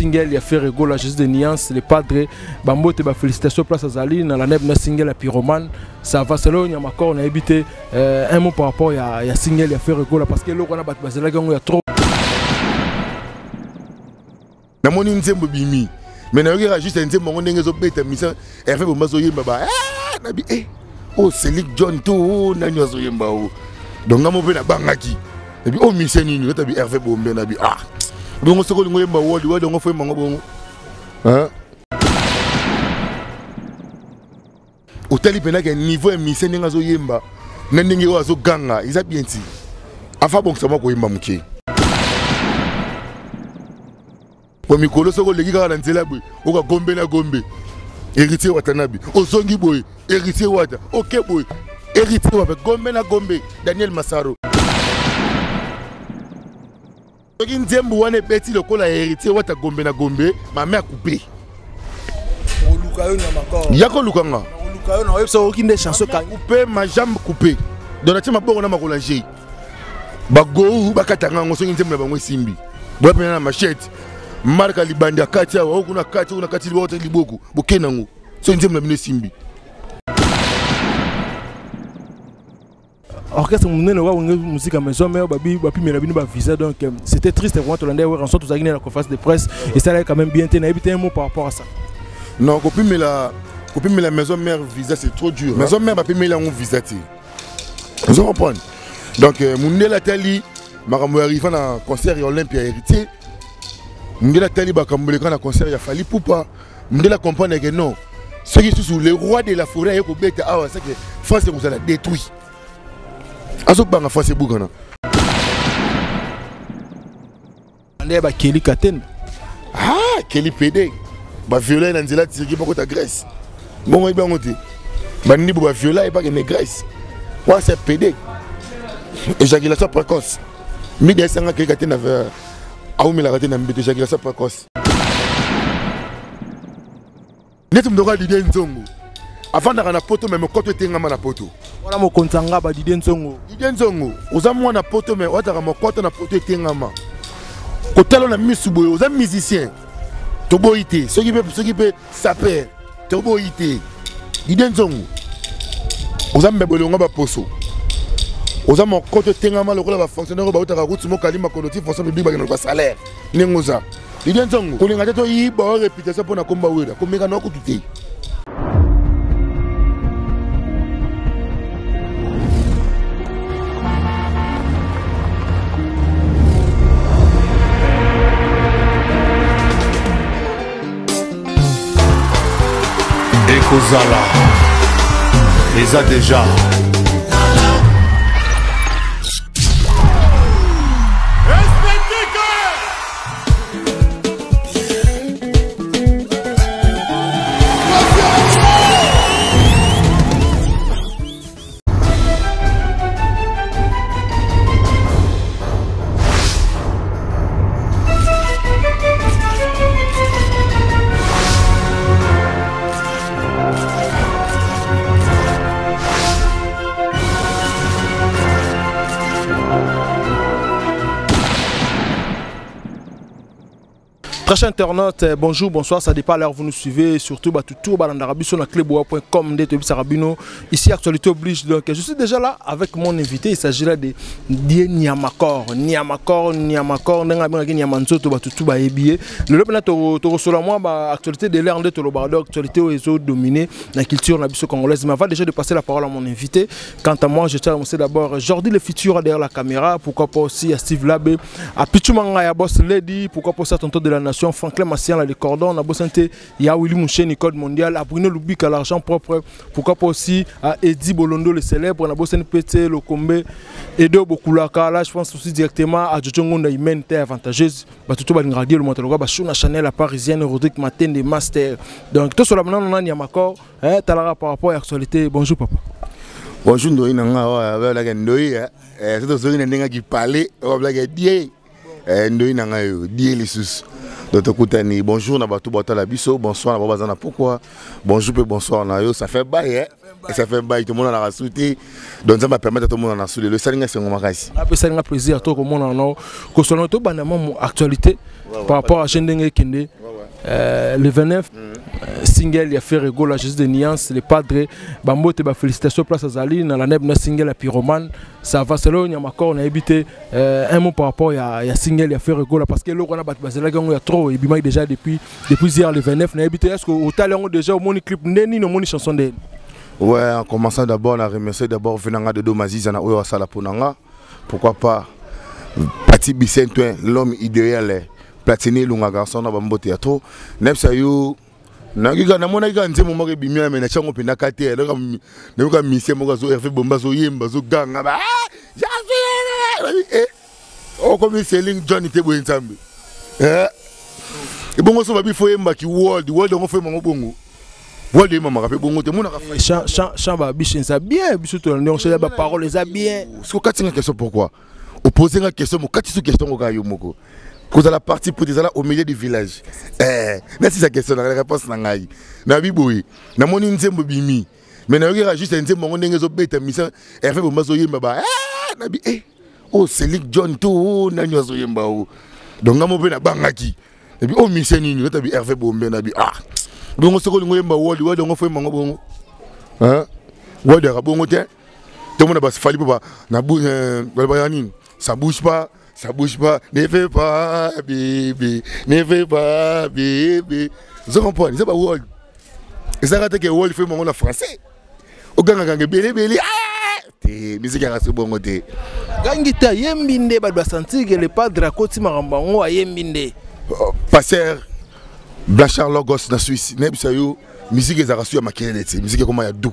Single ya Ferre Gola, Jésus de Nuance, le padre, bambote ba félicitations place azali na la neb na single ya Pyromane. Ça va selon Nyamakor na ebité un mot par rapport ya single ya Ferre Gola parce que eloko wana bato bazelaki yango ya trop. Namoni nzembo bimi mais nayoki kaka juste nzembo yango ndenge ezobeta misa Hervé Bomba azoyemba ba nabi oh Célique John to oh, nani azoyemba o donc nga mo mpe nabangaki nabi oh mise nini otabi Hervé Bombe nabi ah bongo soki olingi oyemba wodi wodi yango foyemba yango bongo hein? Otali mpenza ke niveau ya mise ndenge azoyemba na ndenge oyo azoganga eza bien ti afa abongisa mwa koyemba moke po mikolo soki oleki kaka na nzela boye oka gombe na gombe Héritier Watanabe ozongi boye Héritier Wata oke boye Héritier Wata gombe na gombe Daniel Masaro soki nzembo wana ebeti lokola Héritier Wata gombe na gombe mame akupe ya koluka nga coupe ma jambe coupe donc natie maboko na makolo ya jei bagou bakatanga yango soki nzembo na bango esimbi boya mpena na machete marka libandi ya kati awa okuna kati okuna kati liboko te liboko bokende yango soki nzembo na bino esimbi. Orchestre monene wa Wenge Musique à maison mère babi bapimela bino ba visa donc c'était triste vraiment tolanda Werrason tozalaki na conférence de presse et ça allait quand même bien te nayebi te un mot par rapport à ça. Non, kopimela maison mère visa c'est trop dur. Maison mère bapimela yango visa te. Vous comprenez? Donc mundele atali makambo ya riva na concert ya Olympia Héritier. Mundele atali makambo eleka na concert ya Fally Ipupa. Mundele comprendre que non. Soki susu le roi de la forêt aye kobeta awa c'est que France ekozala détruit. Azobanga France ebukana. Nde ba Kelly Katenda. Ah, Kelly PD. Ba violer na nzela Turquie bakota Grèce. Bongo yebi yango te. Ba ndibo ba violer et bakende Grèce. Wana c'est PD. Éjaculation précoce. Midi esanga Kelly Katenda aumelaka te na mbeto éjaculation précoce. Neti moto Didier Nzongo avandaka na poto mais mokoto etengama na poto. Wana mokonzi ya ngaba Didier Nzongo. Didier Nzongo oza mwana poto mais oataka mokoto na poto etengama. Kotala na misu boye oza musicien. Toboyi te soki mpe soki mpe saper toboyi te. Didier Nzongo oza mbebo elonga baposo. Oza mokoto etengama lokola ba fonctionnaire oyo bautaka route mokali makolo ti fonction publique bakendaka ba salaire ndenge oza. Didier Nzongo kolinga te toyiba oyo réputation mpo na komba wera komeka na kutu te. Ekozala eza déjà. Très chers internautes, bonjour, bonsoir, ça dépend l'heure où vous nous suivez, surtout bah, tout balandara biso na cleboa.com nde toyebisaka bino. Ici actualité oblige, donc je suis déjà là avec mon invité, il s'agit là de Die Nyamakor, Nyamakor, Nyamakor, ndenge abengaki Nyama Nzoto, ba tutu ba yebiye. Lelo pena to to sola moi ba actualité de l'heure nde tolobaka, donc actualité oyo ezo dominer la culture na biso congolaise. Mais avant déjà de passer la parole à mon invité, quant à moi, je tiens à annoncer d'abord Jordi le futur derrière la caméra, pourquoi pas aussi à Steve Labé, à Pichu Manga, à Boss Lady, pourquoi pas aussi à Tonton de la Nation, Franklin Massian, là, les cordons, à Bossante, il y a Willy Mouché, Code Mondial, à Bruno Lubik, à l'argent propre, pourquoi pas aussi à Eddie Bolondo, le célèbre, à Bossante PT, le Kombe, Edo Bokulaka, là je pense aussi directement à Jojo Ngonda, il mène terre avantageuse, bah, tout le monde va dire, le Montaloga, bah, Chouna Chanel, la Parisienne, Rodrigue Matin, des Masters. Donc tout cela maintenant, on a Nyamakor, hein, Talara par rapport à l'actualité. Bonjour papa. Bonjour Ndoyi nanga, ouais, ouais, ouais, Ndoyi, hein. C'est tozoki na ndenge ki parler, oyo blake die. Ndoyi nanga yo, die lisusu. Donc tokutani, bonjour na bato batala biso, bonsoir na baza na pourquoi. Bonjour pe bonsoir na yo, ça fait bail hein. Ça fait bail tout le monde na rasuti. Donc ça m'a permettre tout le monde na sous le salinga sengo makasi. Ape salinga plaisir to komona no kosolo to banda mo actualité par rapport à Ndenge Kende. Le 29 single ya Ferre Gola Jésus de Nuance le padre bambote ba félicitations place azali na la neb na single ya Pyromane ça va selo nyamakor na ebité un mot par rapport ya single ya Ferre Gola parce que loko na bato bazelaki yango ya trop ebimaki déjà depuis hier le 29 na ebité est-ce que otali yango déjà omoni clip ndeni omoni chanson ndeni? Ouais, en commençant d'abord à remercier d'abord Venanga de Domaziza na oyo asala ponanga, pourquoi pas Pati Bicentouin, l'homme idéal, Platini Lunga garçon na bambote ya trop nepsa yo nangika namonaki kaka nzembo moko ebimi wana me na tiango mpenza kate nayoka misie moko azo Hervé Bomba azoyemba azoganga ba okomi Celine John te boye nzambe ebongo so babi fo yembaki world world yango fo yembango bongo world eyembamaka mpe bongo te monaka chant ba biso eza bien biso tolandi yango ba parole eza bien. Soki okati nga question, pourquoi opose nga question mokati so question ngo kaka yo moko kozala parti po ezala au milieu du village. Nasisa question na réponse na ngai nayebi boye, namoni nzembo ebimi mais nayoki kaka juste nzembo yango ndenge ezobeta misa Hervé Bomba azoyemba ba nabi oh Celine John to oh nani azoyemba o. Donc nga mo mpe nabangaki nabi oh mise nini otabi Hervé Bombe nabi ah bongo soki olingi oyemba world world yango fo yemba ngo bongo hein world yaka bongo te tomona basfali mpo na balobaka nini, ça bouge pas, ça bouge pas, ne fais pas bébé, ne fais pas bébé. Vous comprenez, c'est pas world ezalaka te ke world fo yemango na français ogangakanga ebele ebele te musique yaka so bongo te. Gangi te, ayembi nde bato basentir ke le padre akoti makambo yango, ayembi nde. Pasteur Blanchard Logos na Suisse nayebisa yo musique ezalaka so ya makelele te, musique ekoma ya doux.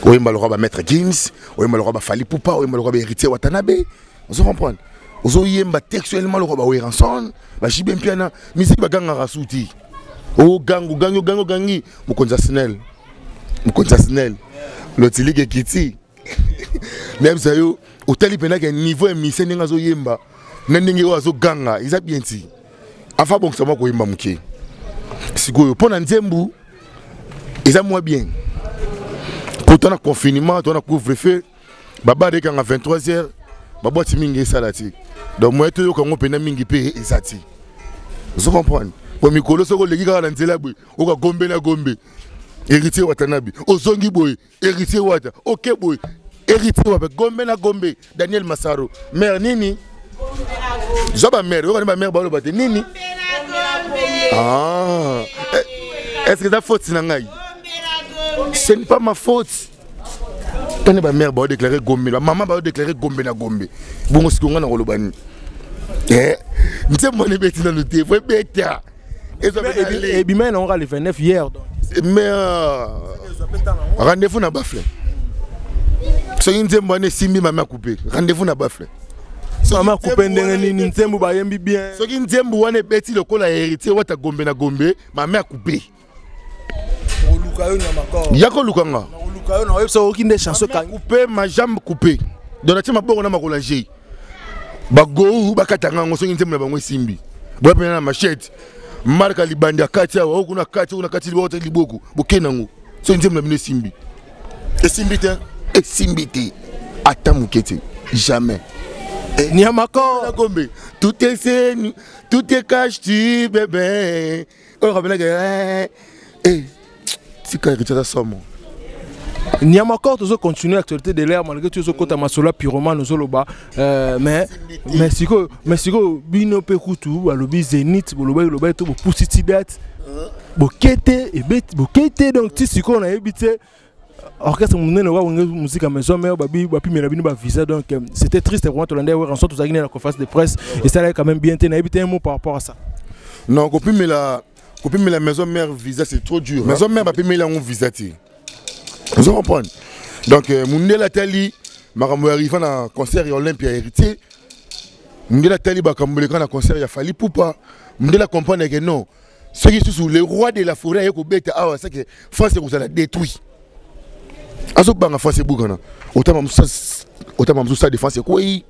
Oyemba lokwa ba Maître Gims, oyemba lokwa ba Fally Ipupa, oyemba lokwa ba Héritier Watanabe, ozo comprendre, ozoyemba textuellement lokwa ba Werrason, ba JB Mpiana. Musique bagangaka su te, ogangi ogangi ogangi ogangi mokonzi ya Snel, mokonzi ya Snel lotilike ekiti. Nayebisa yo otali mpena ke niveau ya mise ndenge azoyemba na ndenge oyo azoganga eza bien ti afa bongisa mwa koyemba moke. Sikoyo mpo na nzembu eza mwa bien po to na confinement, to na couvre-feu, babare ekanga 23 heures, babwati mingi esala ti donc moye toyoka yango mpena mingi mpe eza ti ozo comprendre po mikolo soki oleki kaka na nzela boye oka gombe na gombe Héritier Watanabe, ozongi boye Héritier Wata, oke boye Héritier Wata, gombe na gombe Daniel Masaro mare nini zwa bamare oyokani bamare baloba te nini. Ah, est-ce que eza faute na ngai? Ce n'est pas ma faute. Tani bamare baodéclare gombe, bamama baodéclare gombe na gombe bongo sikoyo ngai na koloba nini? Nzembo wana ebeti nanu te, fo ebeta. Ebima nango kaka le 29 hier donc. Mais rendez-vous na bafle soki nzembo wana esimbi, mama coupe, rendez-vous na bafle. Mama coupe ndenge nini? Nzembo bayembi bien. Soki nzembo wana ebeti lokola Héritier Wata gombe na gombe, mama coupe. Oluka yo nyama ya koluka nga. Oluka yo na oyebisa oyoki nde chanson kangi coupe ma jambe coupe, donc natie maboko na makolo ya jei bagou bakatanga yango soki nzembo na bango esimbi boya mpena na machete marka libandi ya kati awa okuna kati okuna kati liboko te liboko bokende yango soki nzembo na bino esimbi. Esimbi te, esimbi te ata moke te, jamais. Niamako gombe tout est senu, tout est cache tu bébé oyo kabelaka tika Héritier aza somo. Niamakor, tozo continuer actualité de l'air malgré tout ozokota masolo ya Pyromane ozoloba mais sikoyo bino mpe kutu balobi Zénith bolobaki lobaki to bopusi ti date bokete ebeti bokete donc ti sikoyo nayebi te orchestre monene wa Wenge Musique Maison Mère babi bapimela bino bavisa. Donc c'était triste vraiment. Tolanda Werrason, tozalaki na conférence de presse, esalaki quand même bien te. Nayebi te, un mot par rapport à ça. Non, kopimela Maison Mère visa, c'est trop dur. Maison Mère bapimela yango visa te, ozo comprendre. Donc mundele atali makambo ya riva na concert ya Olympia ya Héritier, mundele atali makambo eleka na concert ya Fally Ipupa, mundele acomprendre ke non, soki susu le roi de la forêt aye kobeta awa, seke France ekozala détruit. Azobanga France ebukana, otama mosusu sa défense ekwei,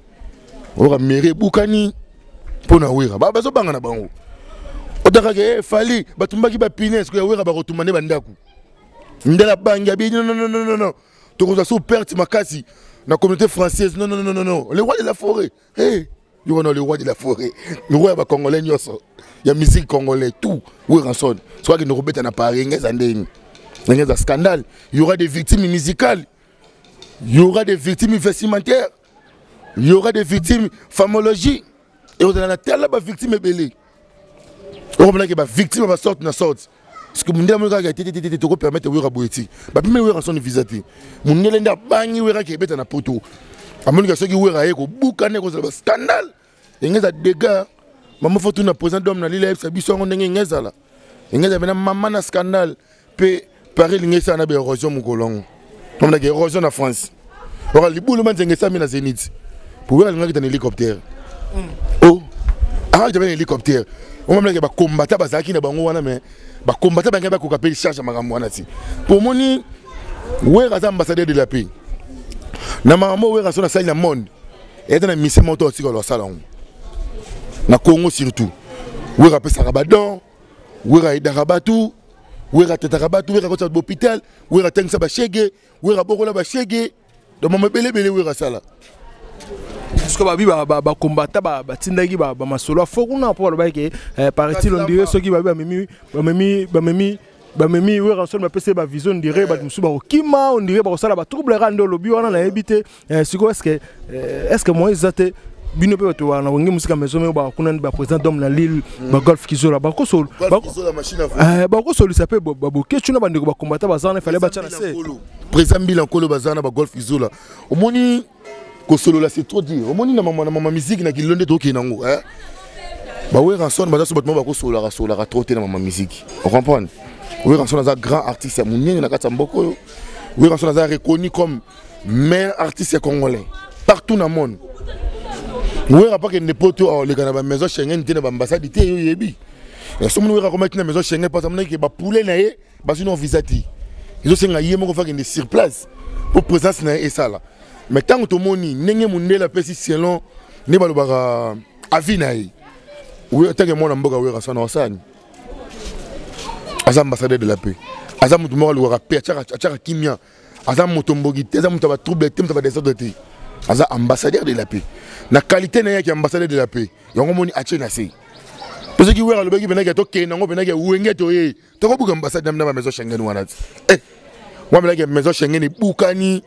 oyoka mairie ebukani mpo na Wera bazobanga na bango. Otakaka eh, Fally batumbaki bapine sikoyo ya Wera bakotumba nde bandako. Ndela bangi abi non non non non non. Tokozwa sous perte makasi na communauté française. Non non non non non. Le roi de la forêt. Hey, yo wana le roi de la forêt. Le roi ya ba congolais nyonso. Ya musique congolais tout. Werrason. Soki akende kobeta na Paris ngeza ndeni. Ngeza scandale. Il y aura des victimes musicales. Il y aura des victimes vestimentaires. Il y aura des victimes famologie. Et on a tala ba victime ebele. Okomonaki ba victime ba sorte na sorte. Parce que mundele amoni kaka te te te te toko permettre Wera boye ti. Bapimeli Wera son visa te. Mundele nde abangi Wera ke ebeta na poto. Amoni ka soki Wera aye kobuka nde kozala ba scandale. Enge eza dégâts. Mama faut tuna président d'homme na lila yebisa biso yango ndenge enge ezala. Enge ezala na mama na scandale pe Paris lingi esala na ba érosion mokolo yango. Tomonaki érosion na France. Oka libulu manzenge esami na Zénith. Pour Wera alingaki ta na hélicoptère. Oh, akaki ta na hélicoptère. Omonaki ba combattant bazalaki na bango wana mais ba combattant bangai bakoka pe charge ya makambo wana ti. Po omoni Wera aza ambassadeur de la paix. Na makambo Wera so na sali na monde. Eza na mission moto atikala asala yango. Na Congo surtout. Wera apesaka ba don, Wera aidaka bato, Wera atetaka bato, Wera akotisa bato hôpital, Wera atangisa bashege, Wera abokola bashege. Donc mama ebele ebele Wera asala. Parce que babi bakombata batindaki bamasolo afo kuna mpo balobaki ke paraît-il on dirait soki babi bamemi bamemi bamemi bamemi Werrason bapesi ye bavision, on dirait bato mosusu bakokima, on dirait bakosala batrouble kaka nde olobi wana nayebi te. Sikoyo est ce que moyen eza te bino mpe bato wana Wenge Musica Maison Mère bakuna baprésident d'homme na Lille, bagolf Kizola bakosolisa mpe babokecu na bandeko bakombata baza wana, efale batya na se. Président Mbila Nkolo baza na bagolf Kizola. Omoni kosolola, c'est trop dire. Omoni na mama musique na kilo nde tokende nango baWerrason baza so bato moko bakosololaka sololaka trop te na mama musique. Ocomprendre, Werrason aza grand artiste ya monene na kati ya mboka oyo. Werrason aza reconnu comme meilleur artiste congolais partout na monde. Wera pa kende poto aoleka na bamaison Schengen te, na baambassade te. Yo yebi somoni Wera akomaki na maison Schengen mpasi amonaki bapule na ye bazwi no visa te. Ezosenga ye moko fakende sur place po présence na ye esala. Mais ntango tomoni ndenge mondele apesi selon nde balobaka avis na ye, tanke mwana mboka Wera sana wasani aza ambassadeur de la paix, aza motu moko alukaka paix, atiaka kimia, aza moto mboki te, aza moto ya batrouble te, moto ya badésordre te, aza ambassadeur de la paix. Na qualité na ye yaki ambassadeur de la paix, yango moni atie na se. Mpo soki Wera alobaki mpenaki tokende yango mpenaki Wenge toye tokobuka ambassade na bamaison Schengen wana ti wana mpenaki maison Schengen ebukani.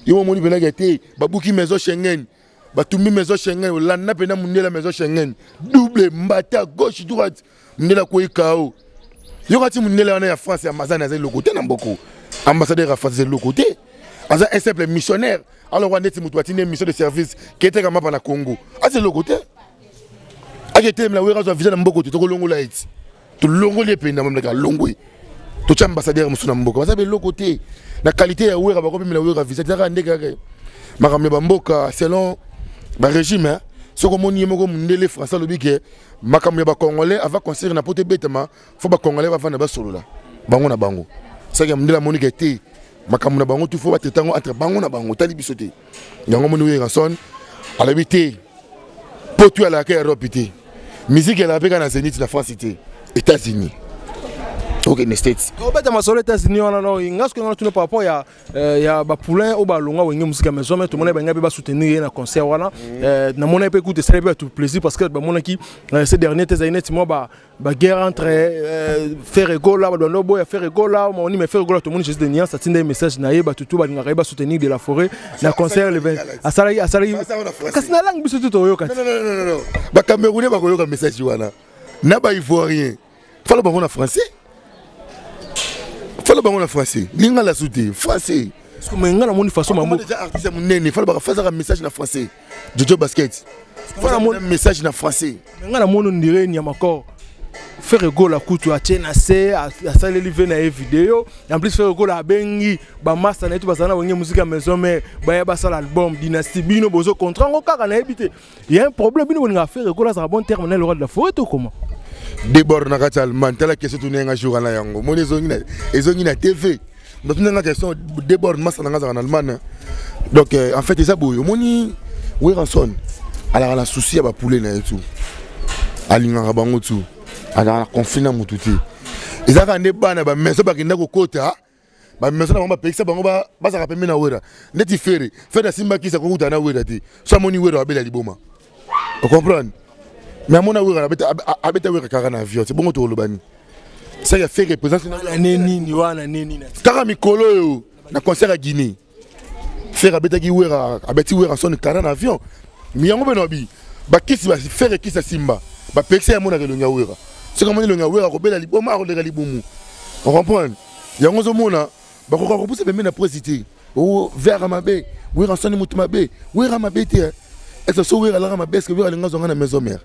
Yo omoni mpenaki te babuki maison Schengen, batumbi maison Schengen. Olanda mpena mondele maison Schengen, double mbata gauche droite, mondele akwei kao. Yoka ti mondele wana ya France ya Mazani aza eloko te na mboko. Ambassadeur ya France aza eloko te, aza un simple missionnaire. Alors wana neti moto batindi mission de service keteka mapa na Congo, aza eloko te. Ake telemela Wera azwa visa na mboko te, tokolongola ye ti tolongoli ye mpenza mamlaka alongwe, totya ambassadeur mosusu na mboka. Baza beloko te na qualité ya Wera, bakopimela Wera visa te. Kaka ndenge kaka makambo ya bamboka selon barégime. Soki omoni ye moko mondele français alobi ke makambo ya bacongolais avant concert na poto ebetama, faut bacongolais bavanda basolola bango na bango. Soki ya mondele amoni ke te, makambo na bango tu faut batraite yango entre bango na bango, tali biso te. Yango moni Werrason alobi te poto alaka Europe te, musique elaka mpe kaka na Zénith na France te, États-Unis, okende States. Obeta masolo États-Unis wana no nga soki nga tuna par rapport ya bapoulain oyo balongwa Wenge Musica Maison Mère, tomona bangai mpe basoutenir ye na concert wana. Namona mpe kuta esali mpe bato plaisir parce que bamonaki ces dernier te ezali neti mwa baguerre entre Ferre Gola, bato bando boya Ferre Gola omoni. Mais Ferre Gola, tomoni Jésus de Nuance atinda ye message na ye, bato tu balingaka ye basoutenir de la forêt na concert le 20. Asalaki kasi na langue biso tu toyoka. Bacamerounais bakoyoka message wana na baivoirien, fala bango na français, fala bango na français, lingala su te, français. Mais nga namoni façon mambo déjà artiste monene, fala bakafasaka message na français. Jojo Basket fala message na français. Nga namoni ondire Nyamakor, Ferre Gola kutu atie na se, asaleli ve na ye video. En plus Ferre Gola abengi bamasta na ye to bazala na Wenge Musica Maison Mère baya basala album Dynastie. Bino bozo contrat ngo kaka, nayebi te, y a un problème. Bino bolingaka Ferre Gola azala bon terme na le roi de la forêt to comment? Débord na kati ya Allemagne, tala question tunenga jour wana yango moni ezongi na TV, batunanga question. Débord masa nanga azalaka na Allemagne. Donc en fait eza boye, omoni Werrason alaka na souci ya bapule na ye tu, alingaka bango tu. Azalaka na conflit na mutu te. Ezalaka nde bana ba maison bakenda kokota ba maison na bango bapekisa bango bazalaka pembeni na Wera. Ndeti Ferre, Ferre asimba kisa kokuta na Wera te. So amoni Wera abela liboma. O comprendre? Mais amona Wera abeta abeta Wera kaka na avion. C'est bongo toloba ni. Ça ya Ferre présence na nini wana nini na. Kaka mikolo oyo na concert ya Guinée. Ferre abetaki Wera, abeti Wera son kara na avion. Mais yango beno abi bakisi ba Ferre kisa simba. Bapekisa ya monaka elongi ya Wera. Soki amoni elongi ya Wera akobela liboma akoleka libumu. O comprendre? Yango ozomona bakoka kopusa pembeni na presse te. O verre mabe, Wera soni mutu mabe, Wera mabe te. Est-ce que so Wera alaka mabe, est-ce que Wera alinga zonga na maison mère?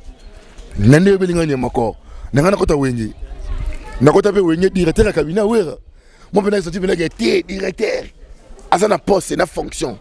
Na nde oyebi nga nyama Na nga nakota Wenge. Nakota pe Wenge directeur ya cabinet Wera. Moi mpe nasenti mpenaka te directeur aza na poste na fonction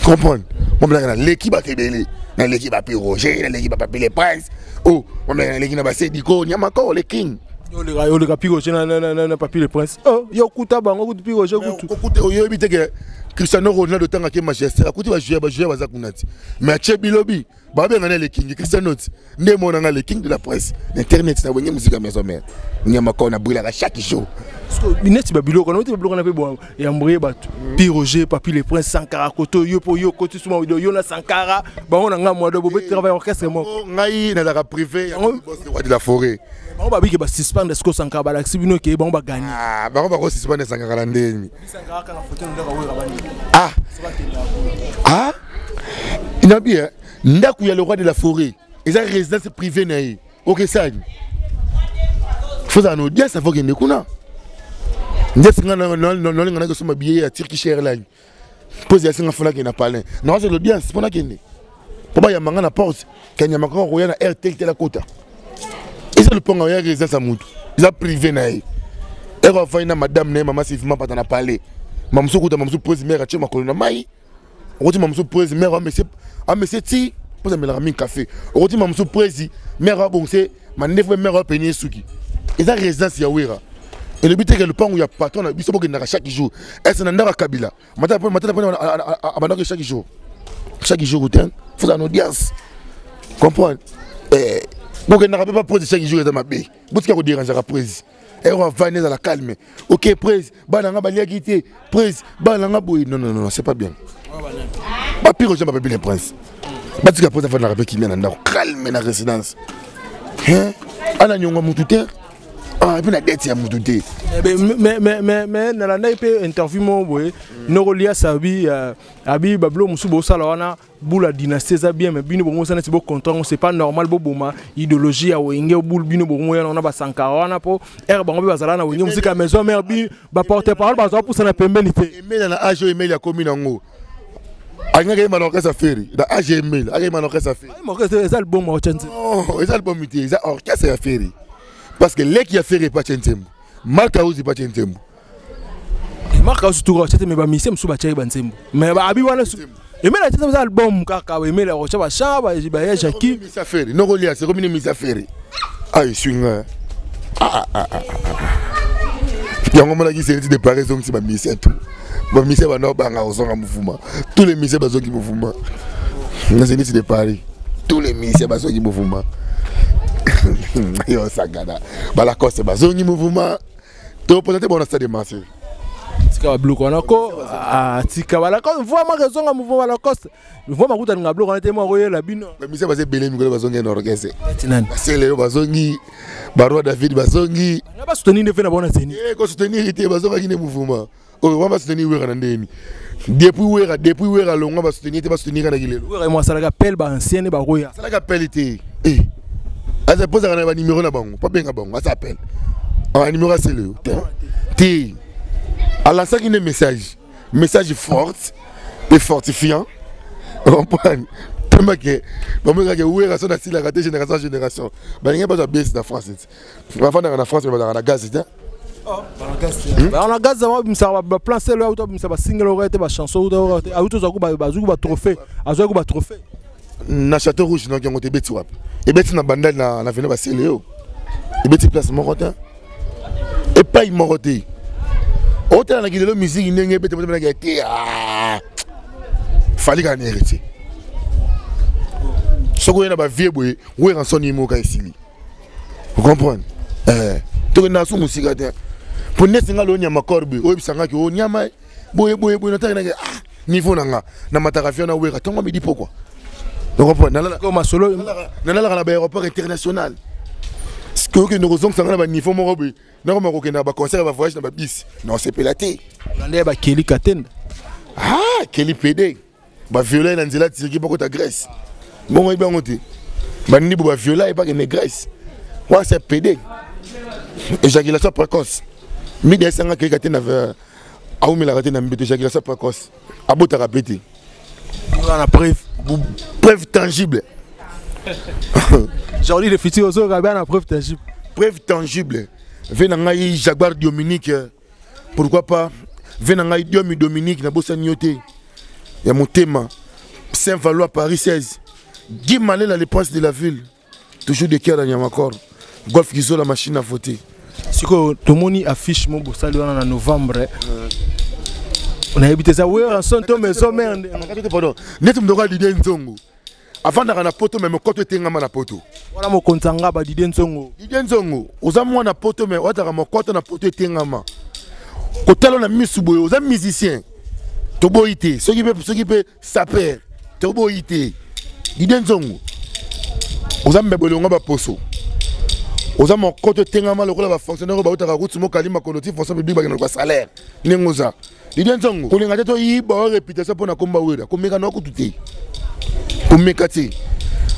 comprendre moi mpenaka naleki bato ebele naleki bapi roger naleki bapapi le prince o oh, moi mpenaka naleki na basediko nyamakor le king oleka pi roger na papi le prince oh yo kuta bango kutu pi roger kutu okuta oyebi te ke cristiano ronaldo ntango ake manchester akuti bajoueur bajoueur baza kuna ti mais atie bilobi babenga na le king cristiano ti nde mona nga le king de la presse na internet na wenge musique ya maison mère nyama ko na brûlaka chaque jour neti babiloko na babiloko na mpe ya mboye bato pi roger papi le prince sankara koto yo mpo yo okoti suma yo na sankara bango na ngai mwado bobe travail orchestre moko ngai nazalaka privé ya boss le roi de la forêt bango babiki basuspendre siko sankara balakisi bino ke bango baganye ah, bango bakosuspendre sankara na ndeni ah ah nabi ndako ya le roi de la forêt eza résidence privée na ye okesani fozala na audience afo kende kuna ndeti nga nalinga nakosomba billet ya turkish airline mpo ezala singa fona kende na palin nakozala audience mpo nakende mpo bayamba nga na porte kanyama kaka koya na air tel tel akota eza lopango ya résidence ya motu eza privé na ye ero afai na madame na ye mama sylvie mapata na palais mamosu okuta mamosu prese mare atie makolo na mai okoti mamosu prese mare amese amese ti mpo amelaka mingi café okoti mamosu presi mare abongise mandefu mpe mare apeni ye suki eza résidence ya wera elobi te ke lopango ya patron na biso bokendaka chaque jour ese na ndako ya kabila matata mpona abandaki chaque jour chaque jour te fozala na audience comprendre eh, bokendaka mpe bapresi chaque jour eza mabe botika koderangeaka presi ero avandi ezala calme ok presi bana nga baliaki te presi bana nga boye non non non c'est pas bien bapire oja bapepi le prince batika presi afandaka mpe kimia na ndako calme na résidence ana nyongo mutu te ah, epuis na dete ya mutu te eh mais nalandaki mpe interview moko boye noko liasa abi euh, abi babilo mosusu bosala wana bula dynastie eza bien mais bino bongo neti bocontre yango c'est pas normal boboma idéologie ya wenge bulu bino bongo yana wana basankara wana mpo ere bango mpe bazala na wenge mosika ya maison mare bi baporte parole bazwa pusana pembeni te emela na age oyo emeli akomi nango alingaki ayemba na orchestre ferre na age emeli akayemba na orchestre ferre eza album ya nzembo eza album te eza orchestre ya ferre parce que leki ya ferre epatie nzembo mark auzi epatie nzembo mark auzi tour atie te mais bamisie mosusu batiaki banzembo mais abi wana emeli atie eza album kaka emeli akotya bachan baya jacki ferre nokolia sekomi ne misa ferre ah eswi nga ah, ah, ah, yango omonaki seneti de paris ezongisi bamisien tout bamisien banda obanga kozonga mouvement tous les musiciens bazongi mouvement na zenith de paris tous les musiciens bazongi mouvement yo sangana balacoste bazongi mouvement topresente bango na stade de marseille tika babiloko wana ko ah, tika balacoste vraiment kezonga mouvement balacoste vraiment kuta ninga biloko wana te moko akoyela bino bamisia baza ebele mikolo bazongi na orchestre baselelo bazongi baroi david bazongi nga basoutenir nde mpe na bango na zeni eh, kosoutenir te bazongaki nde mouvement oyo wana basoutenir wera na ndeni depuis wera depuis wera longwa basoutenir te basoutenir kana kilelo wera mo asalaka appel ba ancien ne bakoya asalaka appel te eh aza posaka na ba numéro na bango pa benga bango asa appel ah numéro asele te te alansaki nde message message forte et fortifiant comprendre tellement que bamonaka ke wera so nasilaka te génération génération balingi bazwa base na france te bafandaka na france me bazalaka na gaz te na gaz babimisaka baplan selo auta babimisa basingle oyo te bachanson auta ozwaku batrophée azwaki batrophée na château rouge noki yango te ebeti wapi ebeti na bandali na vena basele yo ebeti place moko te epai moko te otala na kilelo miziki ndenge ebete moto te ah! fali kaka na héritier soki oye na bavie boye werrason ye moka esili ocomprendre. Eh, tokendaka su mosika te mpo neti nga loo nyama corbe oyebisa nga ke o nyama boye boye boye nataki nake ah niveau na nga namataka avion na wera ntongo midi pokwa masolo nalalaka na baaéroport international sikoyo okende kozongisa nga na baniveau moko boye nakoma kokende na baconcert ya bavoyage na babisi naosepela te olanda ya bakeli katenda ah keli pede baviola ye na nzela turquie bakota grèce bongo yebi yango te bandibo baviola ye bakende grèce wana c'est pede éjaculation précoce midi esanga keyika te na aumelaka te na mbeto éjaculation précoce abotaka mpe te wana preuve preuve tangible. Jordi le futur ozoyoka bien na preuve tangible. Preuve tangible ve na ngai Jaguar Dominique, pourquoi pas ve na ngai Diomi Dominique nabosani yo te ya motema Saint Valois Paris 16 Guy Malela le prince de la ville toujours de cœur à Nyamakor Golf Gizola machine à voter. Sikoyo tomoni affiche mo bosali wana na novembre, nayebi te eza Werrason to maison mère. Pardon, neti moto okoya Didie Nzongo avandaka na poto me mokoto etengama na poto wana mokonzi anga ba Didie Nzongo. Didie Nzongo oza mwana poto me oataka mokoto na poto etengama kotala na misu boye oza musicien toboyi te soki mpe soki mpe saper toboyi te. Didie Nzongo oza mbebo elonga baposo oza mokoto etengama lokola bafonctionnaire oyo bautaka route mokali makolo ti fonction publique bakenda luka salaire ndenge oza. Didie Nzongo kolinga te toyiba oyo réputation mpo na komba wera komeka na kutu te komeka te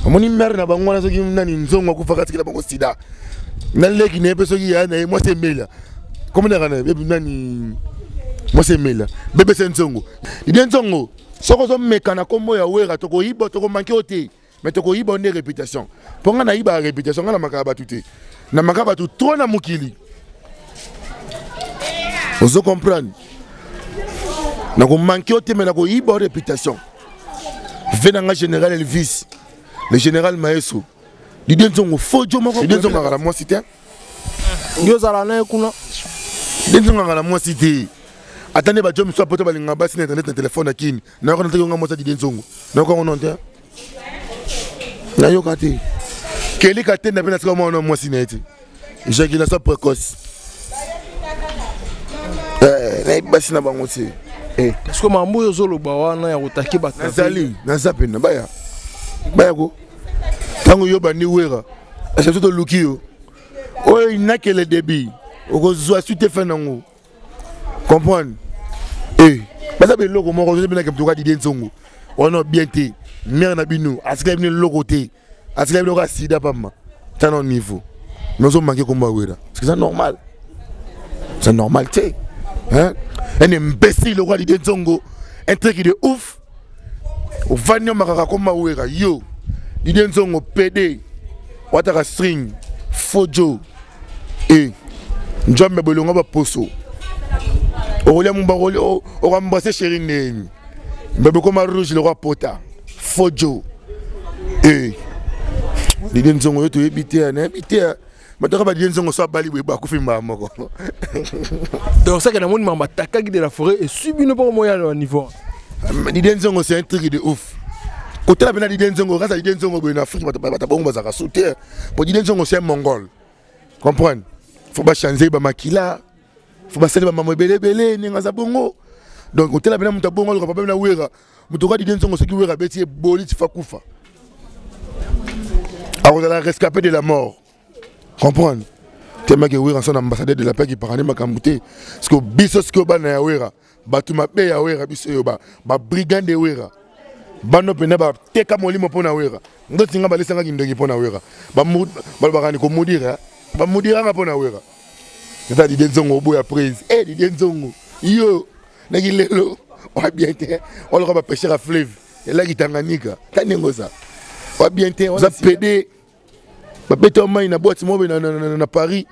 amoni mare na bango wana soki nani Nzongo akufaka atikela bango sida na leki na ye mpe soki yaya na ye mwasi emela komonaka na ye nani mwasi emela bebese Nzongo. Didie Nzongo soki ozomeka na kombo ya wera tokoyiba tokomanke yo te mais tokoyiba yo nde réputation mpo ngai nayibaka réputation ngai namakaka bato te namaka bato trop na mokili ozo comprendre nakomanke yo te mais nakoyiba yo réputation ve na ngai général Elvis le général Maeso Didie Nzongo faux jo moko. Didie Nzongo akala mwasi te. Yo ozala na ye kuna. Didie Nzongo akala mwasi te. Ata nde bajo miso poto balinga basi na internet na telefone na kini. Nayoka na teki nga mwasi ya Didie Nzongo. Nayoka ngo non te. Nayoka te. Kelly Katenda mpe nasika mwana mwasi na ye te. Éjaculation précoce. Eh, nayebi basi na bango te. Eh. Parce que mambo oyo ozoloba wana ya kotaki bato. Nazali, naza pena baya. Baya ko. Tango yo bandi wera. Ese toluki yo. Oyo inakele débit. Okozwa suite fin nango. Comprendre? Eh, baza beloko moko ozo bina ke Didie Nzongo. Wana bien te. Mère na bino, asikala bino eloko te. Asikala bino ka sida pamba. Tana au niveau. Mais ozo manquer komba wera. Parce que c'est normal. C'est normal te. Hein? Un imbécile le roi Didie Nzongo, un truc de ouf. Ovandi makaka komba wera yo. Didie Nzongo PD. Wataka string. Fojo. E Nzambe bolonga ba poso. Okolia mumba okoembrasser chéri ndeni. Mbebe koma rouge le roi pota. Fojo. E Didie Nzongo yo toyebi te nayebi te bato kaka badidie Nzongo so abali boye bakufi mbala moko. Donc ça que namoni mamba atakaki de la forêt esui bino mpo moya na niveau. Didie Nzongo c'est un truc de ouf. Kotala mpena Didie Nzongo kasa Didie Nzongo boye na Afrique bato bato bongo bazalaka su te. Po Didie Nzongo c'est un mongol. Comprendre? Faut ba changer ba makila. Faut basali ba mamo ebele ebele ndenge aza bongo. Donc kotala mpena moto abongo aluka papa na wera. Moto ka Didie Nzongo soki wera abeti ye boli ti fa kufa. Akozala rescapé de la mort. Comprendre? Tellement que wera son ambassadeur de la paix qui parle makambo te. Parce que biso sikoyo bana ya wera, bato mabe ya wera biso oyo ba ba brigand de wera. Bano pena ba teka molimo pona wera. Ndoti nga balesanga kindoki pona wera. Ba balobaka ni komudira, ba mudiranga pona wera. Tata Didie Nzongo oboya prise. Eh Didie Nzongo, yo naki lelo wa bien te. Oloka ba pêcheur à fleuve. Elaki Tanganyika. Tanengo za. Wa bien te, oza PD. Babeta mai na boîte moko na, na, na, na Paris.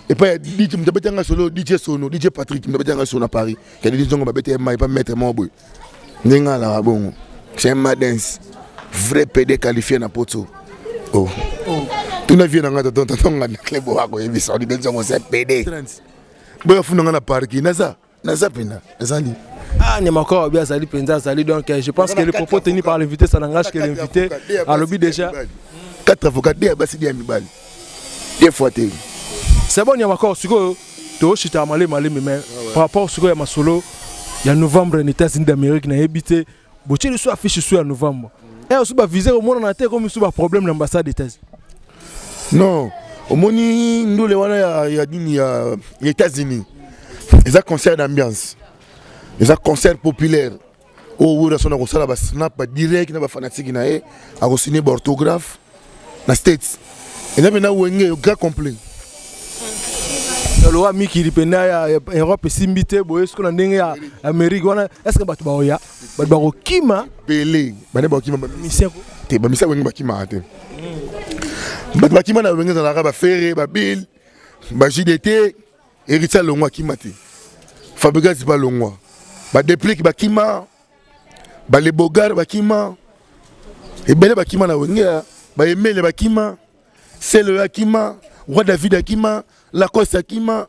Epai ya DJ moto abetanga solo DJ Sono, DJ Patrick moto abetanga solo na Paris. Ka Didie Nzongo babeta ye mai pa maître moko boye. Ndenge alaka bongo. C'est un madens. Vrai PD qualifié na poto. Oh. Tuna vie na nga tonton tonton nga na clebo akoyebisa Didie Nzongo c'est PD. Boya funa nga na parking naza. Naza pena, ezali. Ah, Nyamakor Obi azali penza azali. Donc je pense que le propos tenu par l'invité ça n'engage que l'invité. Alobi déjà 4 avocats, 2 ya basi, 2 ya mibali. 2 fois te. C'est bon, Nyamakor, sikoyo toshita malemi malemi, mais par rapport sikoyo ya masolo ya novembre na États-Unis d'Amérique, nayebi te botie liso affiche so ya novembre e oso bavise komonana te, komi so baproblème na ambassade États-Unis. Non, omoni ndule wana ya nini ya États-Unis, eza concert d'ambiance, eza concert populaire oyo Werrason akosala basnap badirect na bafanatike na ye, akosigne baorthographe na States. Eza mpena Wenge grand complet. Lowa mikili mpena ya Europe esimbi te boye, siko na ndenge ya Amérique wana, est ce que bato baoya, bato bakokima? Ebele bane bakokima. Misien te, bamisia Wenge bakimaka te. Bato bakima na Wenge ezalaka baFerre, baBill, baJDT. Héritier alongwa, akima te. Fabregas balongwa, baDeplick bakima, balebogar bakima, ebele bakima na Wenge. Baemele bakima, Sele akima, Roi David akima, Lacoste akima.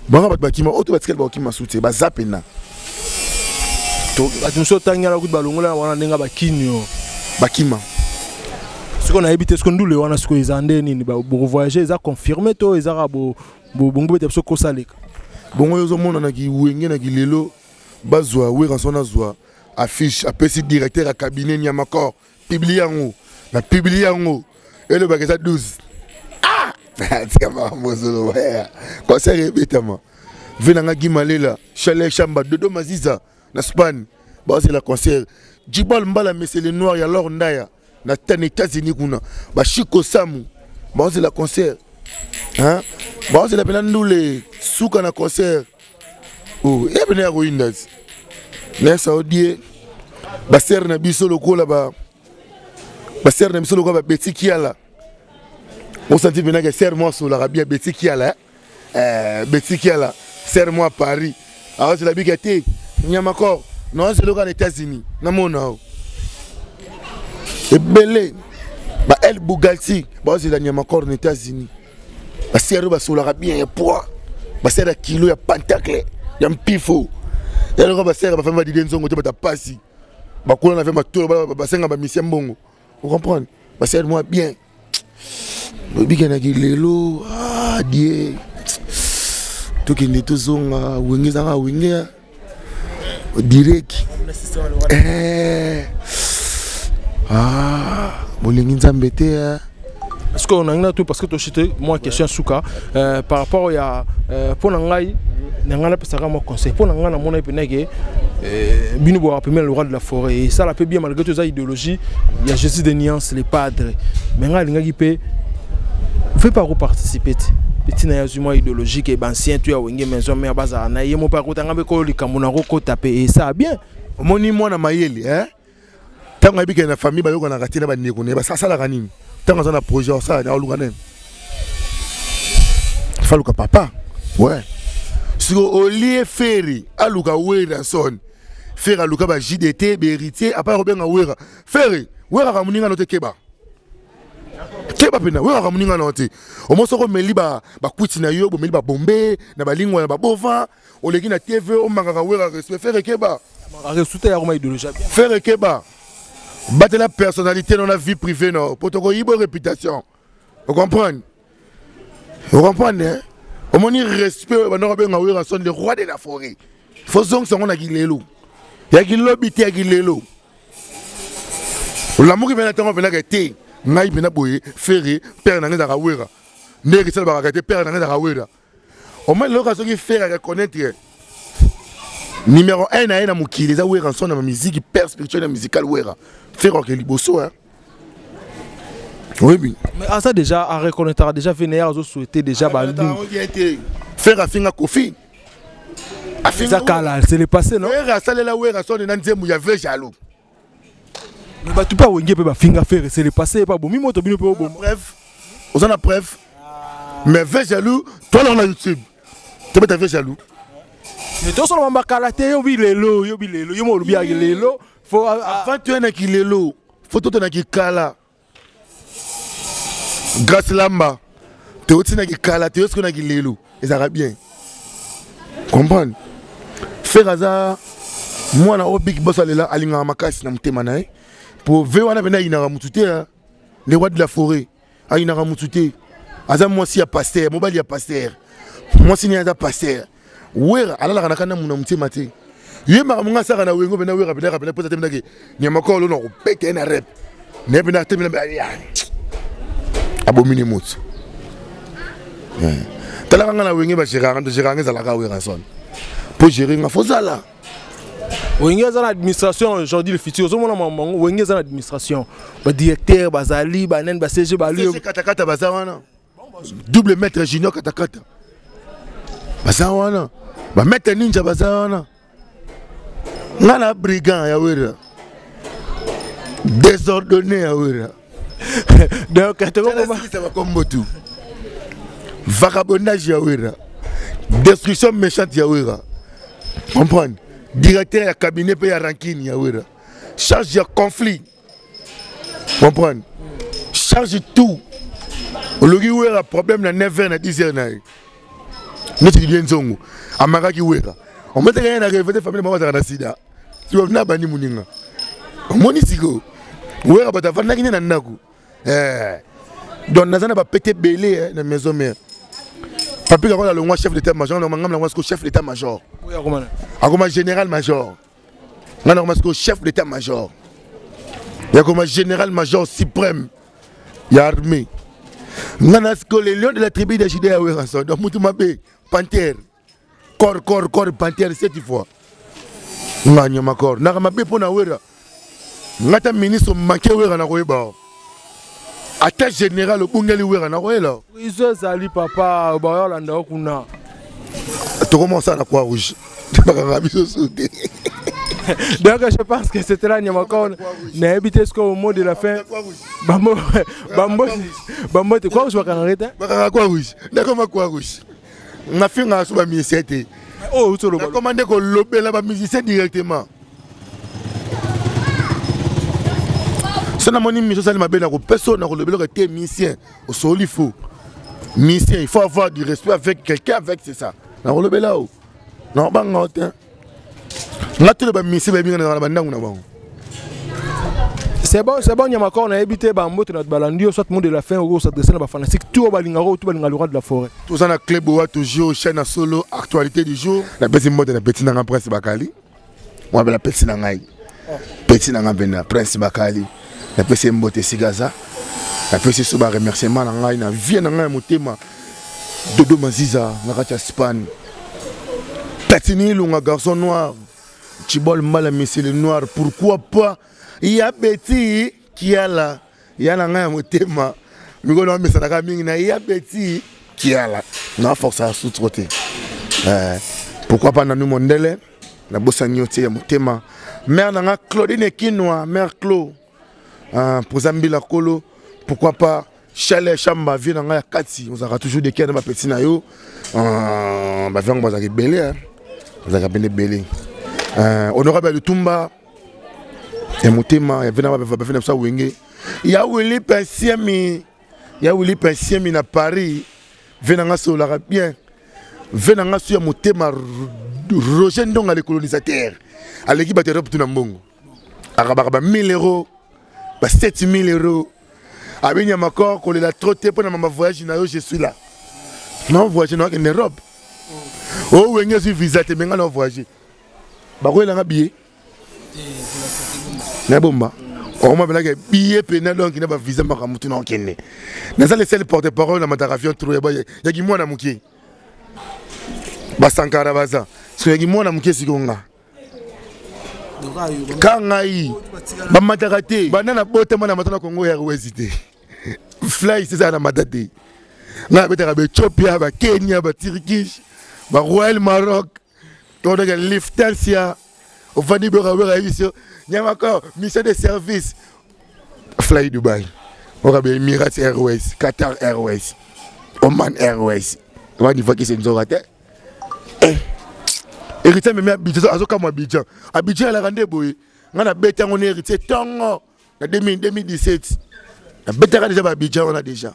Bango bato bakima oyo to batikali bakokima su te, baza pena. Bato mosusu otangi ala kutu balongola wana ndenge bakini oyo. Bakima. Sikoyo nayebi te, siko ndule wana sikoyo eza nde nini? Bokovoyage, eza confirmé to eza kaka bongo bete biso kosaleka? Bongo oyo ozomona na kiwenge na kilelo, bazwa Werrason azwa affiche, apesi directeur ya cabinet Nyamakor, publie yango na publie yango, elobaka eza 12. Ah, tika makambo ozoloba. Concert ebetama ve nanga Gimalela, Chaleur Chamba, Dodo Maziza na Spagne bazela concert, Jibal Mbala, Mesele Noir ya Lor Ndaya na tana États-Unis kuna, bashiko Samu bazela concert, hein? Bazela mpena ndule suka na concert. Oh, ye pene ya koyinda ti nayesa odie basere na biso lokola ba basere na biso lokola babeti kiala. Osanti mpenake sere mwa asolaka bien beti kiala, eh? Beti kiala, sere mwa Paris awazela bika te. Nyamakor naozela oka na États-Unis, namona o ebele ba El Bugalti baozela Nyamakor na États-Unis. Basere oyo basolaka bien ya poids, basere ya kilo, ya pentacle, ya mpifo, ya loka basere bafami badide nzongo te, bata pasi bakula na ve matolo, basenga bamisia mbongo, ocomprendre? Basere mwa bien obikenaki lelo. Ah, die tokende tozonga Wenge, ezanga Wenge direct. Eh. Ah, bolingi Nzambe te, eh. Parce que on a tout, parce que toshite moi question suka par rapport ya mpo na ngai, na ngai napesaka mwa conseil mpo na ngai, namona mpena ke bino boyaka pembeni le roi de la forêt, esala mpe bien malgré tout eza idéologie ya Jésus de nuance, les padres. Mais ngai alingaki mpe ve pa koparticipe te, ntina ya zwi mwa idéologique e bancien to ya Wenge Maison Mère bazala na ye mo mpe akotanga mpe koyo likambo na kokota mpe esala bien. Omoni mwana mayele, eh? Ntango ayebi kende na famille bayokanaka te na bandeko na ye, basalaka nini? Ntango aza na projet asala, aluka nani? Faluka papa. Ouais, siko olie Ferre aluka Werrason, Ferre aluka ba JDT, bahéritier apart kobenga Wera. Ferre Weraka moninga no te, keba, keba mpena, Weraka moninga no te. Omo soko omeli bakwiti na yo, bomeli babombe na balingwa na babova, oleki na TV, omangaka Wera respect. Ferre, keba. Resuta ya koma idéologie. Ferre, keba, batela personnalité no na vie privée no, po tokoyiba réputation, ocomprendre? Ocomprendre, hein? Omoni respect oyo bandoko benga Werrason le roi de la forêt, fo zongisa yango na kilelo ya kilobi te, ya kilelo. Olamuki mpena ntango mpenaka te, ngai mpena boye Ferre père na ngai ezalaka Wera, ndenge esala bakaka te, père na ngai ezalaka Wera. Omoni loka soki Ferre reconnaître numéro 1 na ye na mokili eza Werrason na musique, père spirituel na musical Wera, Ferre oke liboso, hein? Oyebi. Mais aza déjà a reconnaître déjà VNR, azo souhaiter déjà ba Ferre afinga Kofi. Afinga kala, c'est le passé, non? Ferre asalela Werrason na nzembo ya vrai jaloux. Mais bato mpe awenge mpe bafinga Ferre, c'est le passé, pa bomi moto, bino mpe oboma. Bref, oza na preuve? Mais vrai jaloux tolaka na YouTube, tobeta vrai jaloux. Mais tosoloba makala te, yobi lelo, yobi lelo, yo mo olobi ya lelo fo avant toyanaki lelo, fo totonaki kala. Grâce Lamba toyotinaki kala, toyosokonaki lelo, ezalaka bien comprendre. Ferre aza mwana oyo Big Boss alela, alingaka makasi na motema na ye, po ve wana mpena ayinaka motu te. Le roi de la forêt ayinaka motu te. Aza mwasi ya pasteur, mobali ya pasteur. Mwasi ni aza pasteur. Wera alalaka na kanda muna motema te. Ye makambo nga asaka na wengo mpena wera mpena rapela mposa te mpena ke nyama kolo na kopeta ye na rep. Na ye mpena te mpena abomi ne moto. Eh. Talaka nga na wenge ba gérant, gérant ezalaka Werrason. Po gérer nga fozala. Wenge eza na administration aujourd'hui le futur ozomona mamango wenge eza na administration badirecteur bazali banani ba cg bali katakata baza wana double maître junior katakata baza wana bamaître ninja baza wana nga na brigand ya wera désordonné ya wera. Donc tokokomasilisa bakombo tu vagabondage ya wera, destruction méchante ya wera, comprendre, directeur ya cabinet mpe ya rankine ya wera, charge ya conflit, comprendre, charge tout. Oloki wera problème na 9 h na 10 h na ye neti Didie Nzongo amakaki wera ometaka ye na reve te, famille bango bazalaka na sida na bandi moninga. Omoni sikoyo wera bato afandaki nde na ndako. Eh. Donc naza na bapete ebele eh, na maison mère. Papi kakola alongwa chef d'état major, ngam langwa sikoyo chef d'état major, akoma général major. Ngai nakoma sikoyo chef d'état major, yakoma général major suprême ya armée. Nga na sikoyo le lion de la tribu de Judée ya Werrason. Donc mutu mabe, panthère, corps corps corps, panthère sept fois. Nga nyama corps naka mabe mpo na wera. Nga ta ministre manke wera na koyeba, ata général obungeli wera na koyela. Prison ezali papa, bayolanda yo kuna. Tokoma osala na croix rouge, bakanga biso su te. Donc je pense que c'était là Nyamakon. Nayebi te ce au mot de la fin. Bambo bambo bambo te croix rouge bakanga te. Bakanga croix rouge. Nakoma croix rouge. Nafingaka so bamusicien te. Oh, utolo. Nakoma nde kolobela bamusicien directement. So namoni miso osali mabe, nakopesa oyo, nakolobelaka te. Musicien osoli faux musicien, il faut avoir du respect avec quelqu'un, avec c'est ça. Nakolobela o, nakobanga o te. Nga tolo bamusicien bayebi nga na bandango na bango. C'est bon, c'est bon, Nyamakor, nayebi te bambote na balandi yo, soit mot de la fin oyo s'adresser na bafanatique tout oyo balingaka, oyo tout balinga le roi de la forêt. Toza na Club Boa toujours, chaîne ya solo, actualité du jour. Napesi mbote na petit nanga Prince Bakali wana, napesi na ngai petit nanga mpena Prince Bakali, napesi ye mbote esika aza. Napesi so baremerciement na ngai na vie na ngai ya motema, Dodo Maziza na kati ya Spagne, Platini Ilunga, garçon noir, Chibol Mbala, monsieur le noir. Pourquoi pas ya Beti Kiala ya na ngai ya motema, mikolo amesanaka mingi na ya Beti Kiala na force ya sutro te. Eh, pourquoi pas nanu mondele, nabosani yo te ya motema, mare na nga Claudine Ekinwa, mare Clo, président Mbila Kolo. Pourquoi pas Chalet Chamba, vie na ngai ya kati, ozalaka toujours de na bapeti na yo, bavie yango bazalaka ebele, bazalaka pene ebele. Honorable ya Lutumba ya motema ya vie na bavie na biso ya wenge, ya Wili Pensiemi, ya Wili Pensiemi na Paris, vie na ngai sololaka bien, vie na ngai so ya motema Roger Ndonga le colonisateur, aleki bato ya Europe tuna mbongo, akabaka ba 1000 euros, ba 7000 euros. Abi Nyamakor, kolela trop te mpo na mama voyage na yo, je suis là na voyage na wakende Europe. O wenge ezwi visa te, menga na voyage, bakoyelanga billet na bomba okoma mpelaka billet pena. Donc na bavisa makambo tuna okende, naza le seul porte parole na mataka avion trop yaki mwana moke, basankara baza soki yaki mwana moke. Sikoyo nga ka ngai bamataka te, banda na botama na mata na Congo Airways te, fly ezala na mata te. Ngai nabetaka baethiopia, bakenya, baturkish, baroyal Maroc, todaka Lufthansa. Ofandi boka wera biso Nyamako, mission de service, Fly Dubai, oka ba Emirates Airways, Qatar Airways, Oman Airways, wani fakisi nzoka te. Héritier memi Abidjan, azokamwa Abidjan. Abidjan elaka nde boye. Ngai nabeti yango na Héritier ntongo na 2017, nabetaka deja baabidjan wana deja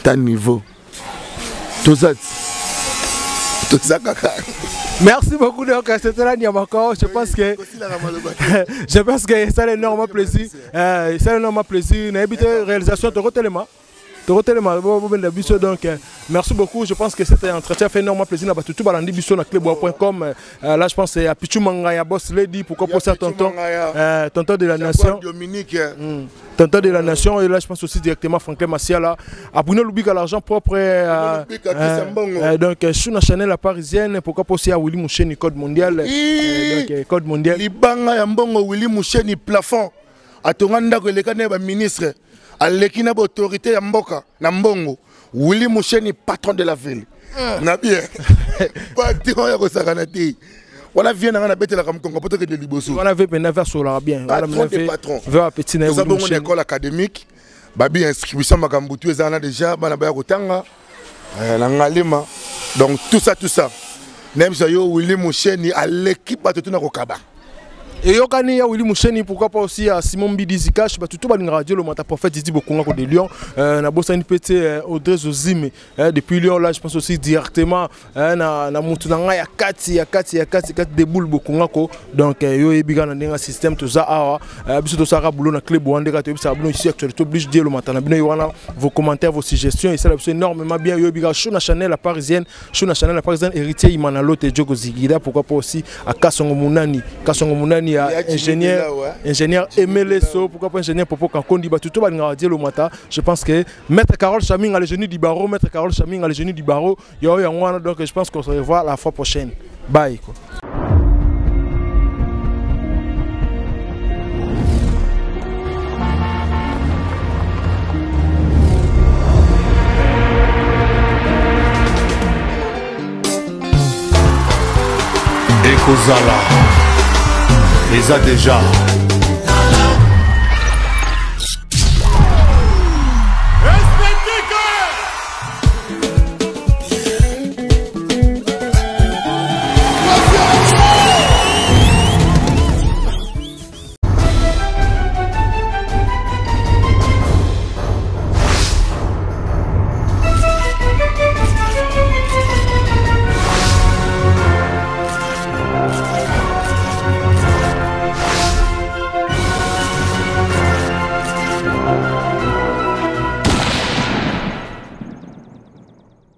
ta niveau toza toza kaka. Merci beaucoup. Donc, c'était là Niamako. Je pense que ça a énormément plaisir. Ça a énormément plaisir. Nayebi te réalisation, toko telema. Tokotelema, bobenda biso. Donc merci beaucoup. Je pense que cet entretien fait énormément plaisir na bato tout balandi biso na cleboa.com. Là, je pense à Pichu Mangaya, Boss Lady, pourquoi pas ça, tonton, tonton de la nation. Dominique. Tonton de la nation. Et là, je pense aussi directement Franklin Massiala, à Bruno Lubika, l'argent propre. Donc sur la chaîne La Parisienne, pourquoi pas aussi à Willy Moucheni, code mondial. Donc code mondial. Libanga ya mbongo, Willy Moucheni, plafond. Atonga ndako eleka na ba ministre. Aleki na ba autorité ya mboka na mbongo. Willy Moucheni, patron de la ville. Na bien. Patron ya kosakana te. Wana vie nanga nabetelaka mokongo po tokende liboso. Wana ve pena vers sola bien. Wana Patron de patron. Vers petit na Toza Willy bongo na Moucheni. école académique. Babi inscription makambo tu eza wana déjà, bana baya kotanga. Na Ngalema. Donc tout ça, tout ça. Nayebisa yo, Willy Moucheni aleki bato tuna kokaba. Et yokani ya Willy Moucheni, pourquoi pas aussi à Simon Mbidi Zikash, bah tout balinga radio le mata prophète Didi Bokonga de Lyon, na bosani PT, Audrey Zozime, depuis Lyon. Là, je pense aussi directement, na mutu na nga ya kati ya kati ya kati kati de boule Bokonga ko. Donc yo yebiga na ndenga système tout ça awa, biso to saka boulot na clé boande ka to bisa boulot ici actualité oblige Dieu le matin na bino wana vos commentaires, vos suggestions, et ça la énormément bien. Yo yebiga show na chaîne La Parisienne, show na chaîne La Parisienne, héritier Imanalo te Djogo Zigida, pourquoi pas aussi à Kasongo Munani, Kasongo Munani, Il y a Jimmy ingénieur, Bella, ouais. ingénieur Emeleso, pourquoi pas ingénieur Popo Kankondi, bah, tout le monde le matin. Je pense que Maître Carole Chaming a le génie du barreau, Maître Carole Chaming a le génie du barreau. Yo, yo, yo, donc je pense qu'on se revoit la fois prochaine. Bye, quoi. Ekozala eza déjà.